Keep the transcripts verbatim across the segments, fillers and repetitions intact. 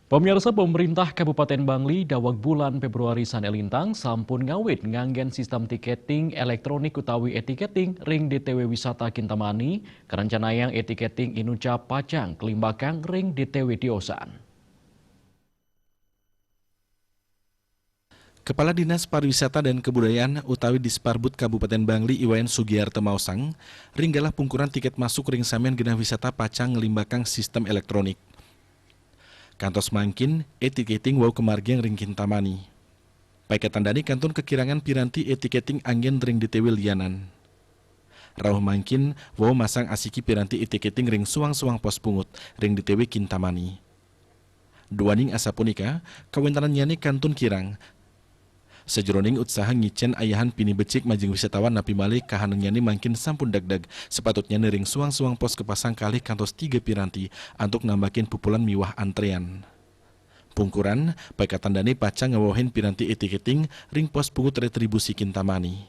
Pemirsa, pemerintah Kabupaten Bangli daweg bulan Februari sané lintang sampun ngawit nganggén sistem tiketing elektronik utawi e-tiketing ring D T W wisata Kintamani, karencanayang e-tiketing inucap pacang kalimbakang ring D T W tiosan. Kepala Dinas Pariwisata dan Kebudayaan utawi Disparbud Kabupaten Bangli Iwayan Sugiarto maosang, ring galah pungkuran tiket masuk ring samian genah wisata pacang nglimbakang sistem elektronik. Kantos mangkin, e-tiketing wau kamargiang ring Kintamani. Paiketan dané kantun kakirangan piranti e-tiketing anggén ring D T W lianan. Rauh mangkin, wau masang asiki piranti e-tiketing ring suang-suang pos pungut ring D T W Kintamani. Duaning asapunika, kawentenannyané kantun kirang. Sajeroning utsaha ngicén ayahan pinih becik majeng wisatawan napi malih kahanannyané mangkin sampun dagdag, sapatutnyané ring suang-suang pos kapasang kalih kantos tiga piranti antuk nambakin pupulan miwah antréan. Pungkuran, paiketan dané pacang ngawewehin piranti e-tiketing ring pos pungut retribusi Kintamani.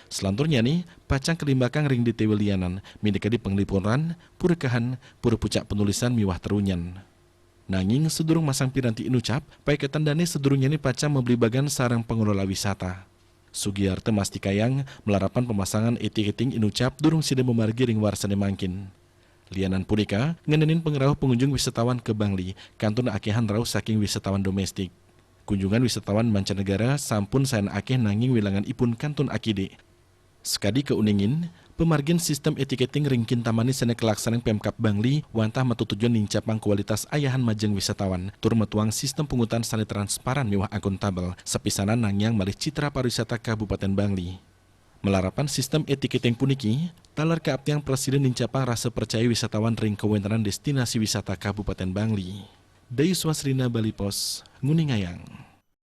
Salanturnyané, pacang kalimbakang ring D T W lianan, minakadi panglipuran, pura kahan, pura pucak panulisan miwah terunyan. Nanging sadurung masang piranti inucap, paiketan dané sadurungnyané pacang mablibagan sareng pangelola wisata. Sugiarto mastikayang, malarapan pamasangan e-tiketing inucap durung sida mamargi ring warsané mangkin. Lianan punika, ngenénin pangrauh pangunjung wisatawan ka Bangli, kantun akéhan rauh saking wisatawan doméstik. Kunjungan wisatawan mancanegara sampun sayan akéh nanging wilanganipun kantun akidik. Sakadi kauningin, pamargin sistem e-tiketing ring Kintamani sané kalaksanayang Pemkab Bangli wantah matutujuan nincapang kualitas ayahan majeng wisatawan, tur matuang sistem pungutan sané transparan miwah akuntabel, sapisanan nangiang malih citra pariwisata Kabupaten Bangli. Malarapan sistem e-tiketing puniki, taler kaaptiang prasida nincapang rasa percaya wisatawan ring kawéntenan destinasi wisata Kabupaten Bangli. Dayus Wasrina, Bali Post, nguningayang.